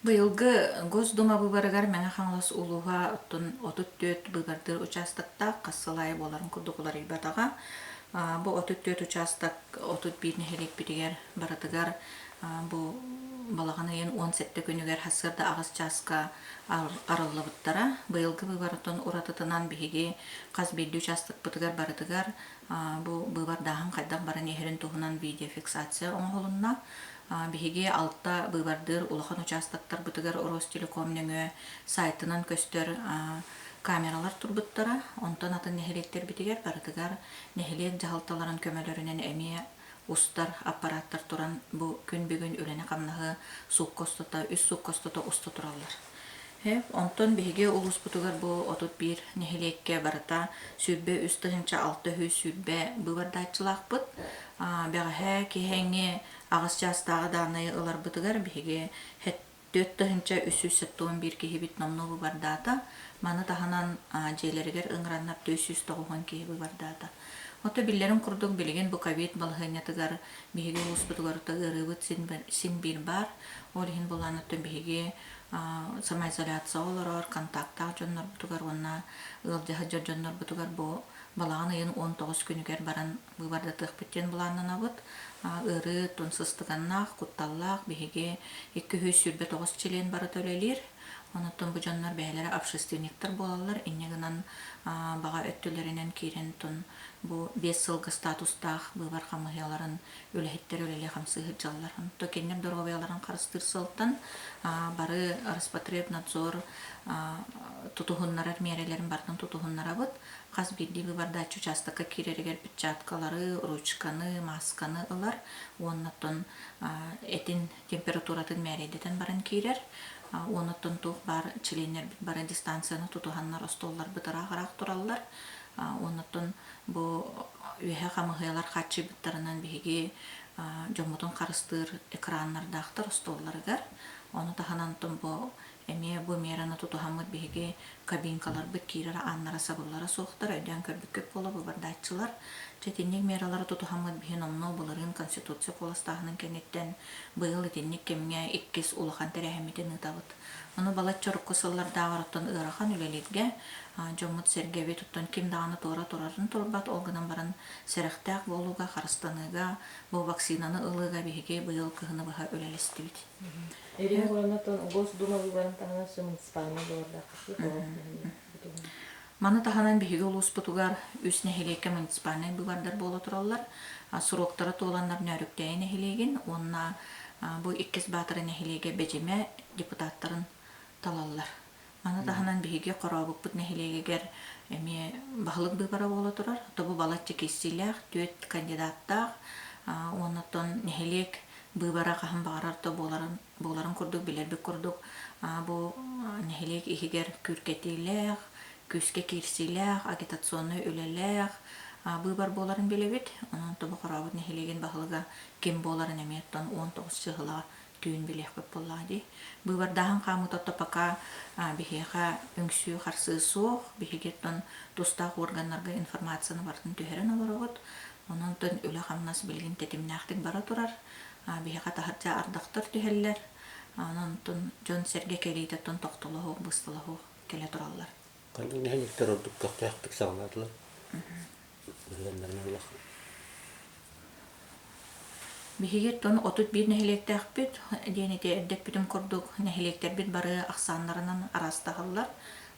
Быйылгы Госдума быыбарыгар Мэҥэ Хаҥалас улууһа оттон 34 быыбардыыр учаастактаах хас сыл аайы буоларын курдук уларыйбатаҕа. Бу 34 учаастак 31 нэһилиэкпитигэр барытыгар бу балаҕан ыйын 17 күнүгэр сарсыарда 8 чааска арыллыбыттара. Быйылгы быыбартан уратытынан биһиги хас биирдии учаастакпытыгар барытыгар бу быыбардааһын хайдах баран иһэрин туһунан видеофиксация оҥоһулунна. Биһиги алта быыбардыыр улахан учаастактарбытыгар Ростелеком нөҥүө сайтынан көстөр камералар турбуттара. Онтон атын нэһилиэктэрбитигэр барытыгар нэһилиэк дьаһалталарын көмөлөрүнэн эмиэ устар аппараттар туран бу күн бүгүн үлэни-хамнаһы суукка устата, үс суукка устата уста тураллар. Онтон биһиги улууспутугар бу 31 нэһилиэккэ барыта 23 620 быыбардааччылаахпыт. Бэҕэһээ киэһэҥҥи аҕыс чаастааҕы дааннайы ыларбытыгар биһиги 4371 киһибит номнуо быыбардаата. Маны таһынан дьиэлэригэр ыҥыраннар 490 киһи быыбардаата. Ото биллэрин курдук билигин бу ковид балаһыанньатыгар биһиги улууспутугар ыарыыбыт син биир баар. Ол иһин булаан оттон биһиги самоизоляция олорор контактаах дьоннорбутугар уонна ыалдьа сылдьар дьоннорбутугар бу балаҕан ыйын 19 күнүгэр баран быыбардатыахпыт диэн былааннанабыт. Ыарыы тун сыстыганнаах, кутталлаах биһиги 229 чилиэн барыта үлэлиир. Онуттан бу дьоннор бэйэлэрэ общественниктар буолаллар. Инньэ гынан баҕа өттүлэринэн киирэн тун бу 5 сылга статустаах быыбар хамыыһыйаларын үлэһиттэр үлэлии-хамсыы сылдьаллар. Онто кинилэр доруобуйаларын харыстыыр сыалтан бары Роспотребнадзор тутуһуннарар миэрэлэрин барытын тутуһуннарабыт. Хас биирдии быыбардааччы учаастакка киирэригэр перчаткалары, ручканы, маасканы ылар уонна оттон этин температуратын мээрэйдэтэн баран киирэр. Уонна оттон туох баар чилиэннэрбит бары дистанцияны тутуһаннар остуолларбыт ыраах-ыраах тураллар. Уонна оттон бу үөһэ хамыһыйалар хааччыйбыттарынан биһиги дьоммутун харыстыыр экраннардаахтар остуолларыгар. Ону таһынан бу эмиэ бу мераны тутуһаммыт биһиги кабинкаларбыт киирэр ааннара сабыллара суохтар, өйдөөн көрбүккүт буола быбардааччылар. Дьэ итинник мералары тутуһаммыт биһи номнуо былырыын Конституция куоластааһынын кэнниттэн быйыл итинник кэмҥэ иккис улахан тэрээһиммитин ыытабыт. Ону балачча урукку сыллардааҕар оттон ыарахан үлэлииргэ дьоммут-сэргэбит оттон ким даҕаны туора турарын турбат, ол гынан баран сэрэхтээх буолууга, харыстаныыга, бу вакцинаны ылыыга биһиги быйыл кыһыны быһа үлэлэстибит. Ирина Ивановна Госдума быыбарын таһынан муниципальнай быыбардаахпыт Маны таһынан биһиги улууспутугар үс нэһилиэккэ муниципальнай быыбардар буола тураллар. Сроктара туоланнар Нөөрүктээйи нэһилиэгин уонна бу Иккис Баатара нэһилиэгэ Бэдьимэ депутаттарын талаллар. Маны таһынан биһиги Хорообуппут нэһилиэгигэр эмиэ баһылык быыбара буола турар. Тобу балачча киирсиилээх, түөрт кандидаттаах уонна оттон нэһилиэк быыбара хаһан баҕарар да буоларын буоларын курдук билэрбит курдук бу нэһилиэк иһигэр күүркэтиилээх, күүскэ киирсиилээх, агитационнай үлэлээх быыбар буоларын билэбит. Онон Тобо Хорообут нэһилиэгин баһылыга ким буоларын эмиэ оттон 19 чыһылаҕа түүн билиэхпит буоллаҕа дии. Быыбардааһын хаамыыта отто пока биһиэхэ үҥсүү-харсыы суох. Биһиги оттон тустаах органнарга информацияны барытын түһэрэн олоробут. Онон оттон үлэ-хамнас билигин тэтимнээхтик бара турар. Биһиэхэ таһырдьа ардахтар түһэллэр. Онон оттон дьон-сэргэ кэлиитэ оттон тохтолоһуох, бысталаһуох кэлэ тураллар. Ханнык нэһилиэктэр ордук көхтөөхтүк саҕалаатылар? Быһыаннарын улахан. Биһиги оттон 31 нэһилиэктээхпит диэн ити эрдэ эппитим курдук нэһилиэктэрбит бары ахсааннарынан араастаһаллар.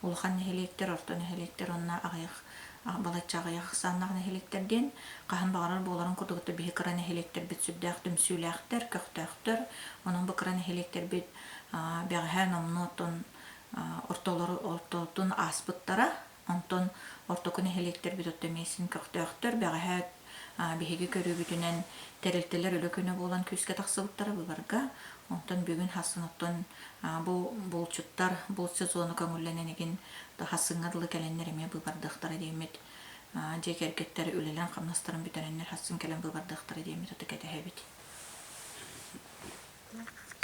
Улахан нэһилиэктэр, орто нэһилиэктэр уонна аҕыйах балачча аҕыйах ахсааннаах нэһилиэктэр диэн хаһан баҕарар буоларын курдук биһи кыра нэһилиэктэрбит сүрдээх түмсүүлээхтэр, көхтөөхтөр. Онон бу кыра нэһилиэктэрбит бэҕэһээ номнуо оттон ортолору ортотун ааспыттара. Онтон ортоку нэһилиэктэрбит отто эмиэ син көхтөөхтөр. Бэҕэһээ биһиги көрүүбүтүнэн тэрилтэлэр үлэ күнэ буолан күүскэ тахсыбыттара быыбарга. Онтон бүгүн хассын оттон бу булчуттар булт сезона көҥүллэнэн игин хассыҥҥа дылы кэлэннэр эмиэ быыбардыахтара диэммит дьиэ кэргэттэр үлэлээн хамнастарын бүтэрэннэр хассын кэлэн быыбардыахтара диэммит ото кэтэһэбит.